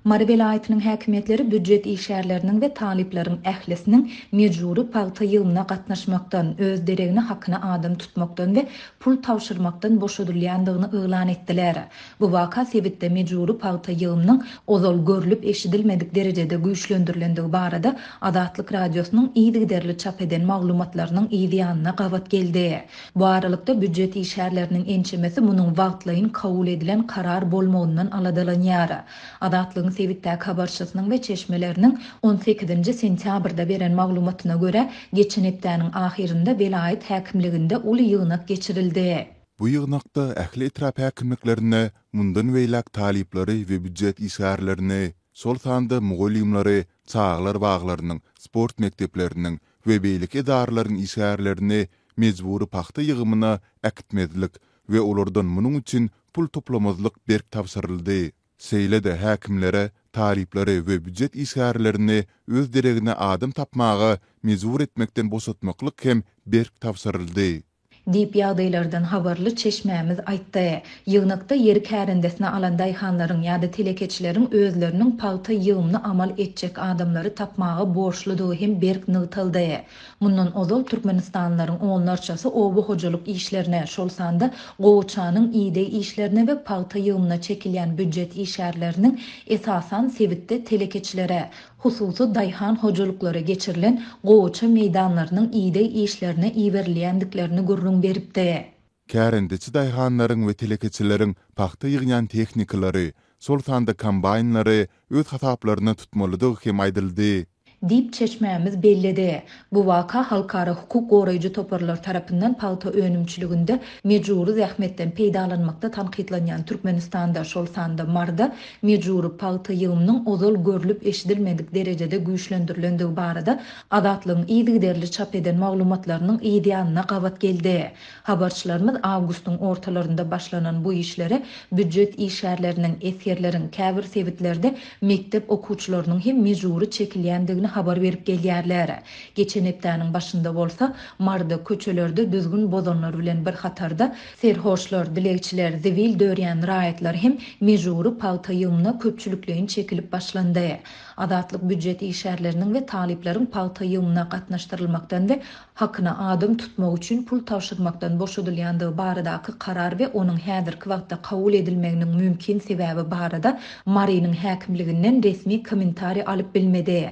Mary welaýatynyň häkimiýetleri býujet işgärleriniň we talyplaryň ählisiniň mejbury pagta ýygymyna gatnaşmakdan, öz deregine hakyna adam tutmakdan we pul tabşyrmakdan boşadylýandygyny yglan etdiler. Bu waka sebitde mejbury pagta ýygymynyň ozal görlüp-eşidilmedik derejede güýçlendirilendigi barada Azatlyk Radiosynyň yzygiderli çap eden maglumatlarynyň yzýanyna gabat geldi. Bu aralykda, býujet işgärleriniň ençemesi munuň wagtlaýyn kabul edilen karar bolmagyndan aladalanýar. Azatlygyň sebitdäki habarçysynyň we çeşmeleriniň on sekizinji sentýabrda beren maglumatyna görä, geçen hepdäniň ahyrynda welaýat häkimliginde uly ýygnak geçirildi. Bu ýygnakda ähli etrap häkimliklerine mundan beýläk talyplary we býujet işgärlerini, şol sanda mugallymlary, çagalar baglarynyň, sport mekdepleriniň we beýleki edaralaryň işgärlerini mejbury pagta ýygymyna äkitmezlik we olardan munuň üçin pul toplamazlyk berk tabşyryldy. Şeýle-de häkimlere talyplary we býujet işgärlerini öz deregine adam tapmaga mejbur etmekden boşatmaklyk hem berk tabşyryldy. Diýip, ýagdaýlardan habarly çeşmämiz aýtdy. Ýygnakda ýeri kärendesine alan daýhanlaryň ýa-da telekeçileriň özleriniň pagta ýygymyny amal etjek adamlary tapmaga borçludygy hem berk nygtaldy. Mundan ozal türkmenistanlylaryň onlarçasy oba hojalyk işlerine, şol sanda gowaçanyň ideg işlerine we pagta ýygymyna çekilýän býujet işgärleriniň esasan sebitde telekeçilere, hususy daýhan hojalyklara geçirilen gowaça meýdanlarynyň ideg işlerine iberilýändiklerini gürrüň beripdi. Kärendeçi daýhanlaryň we telekeçileriň pagta ýygýan tehnikalary, şol sanda kombaýnlary öz hasaplaryna tutmalydygy hem aýdyldy. Diýip, çeşmämiz belledi. Bu waka halkara hukuk goraýjy toparlar tarapyndan pagta önümçiliginde mejbury zähmetden peýdalanmakda tankytlanýan Türkmenistanda, şol sanda Maryda mejbury pagta ýygymynyň ozal görlüp-eşidilmedik derejede güýçlendirilendigi barada Azatlygyň yzygiderli çap eden maglumatlarynyň yzýanyna gabat geldi. Habarçylarymyz awgustyň ortalarynda başlanan bu işlere býujet işgärleriniň, esgerleriň, käbir sebitlerde mekdep okuwçylarynyň hem mejbury çekilýändigini habar berip gelýärler. Geçen hepdäniň başynda bolsa, Maryda köçelerde düzgün bozanlar bilen bir hatarda, serhoşlar, dilegçiler, zibil dörýän raýatlar hem mejbury pagta ýygymyna köpçülikleýin çekilip başlandy. Azatlyk býujet işgärleriniň we talyplaryň pagta ýygymyna gatnaşdyrylmakdan we hakyna adam tutmak üçin pul tabşyrmakdan boşadylýandygy baradaky karar we onuň häzirki wagtda kabul edilmeginiň mümkin sebäbi barada Marynyň häkimliginden resmi kommentariý alyp bilmedi.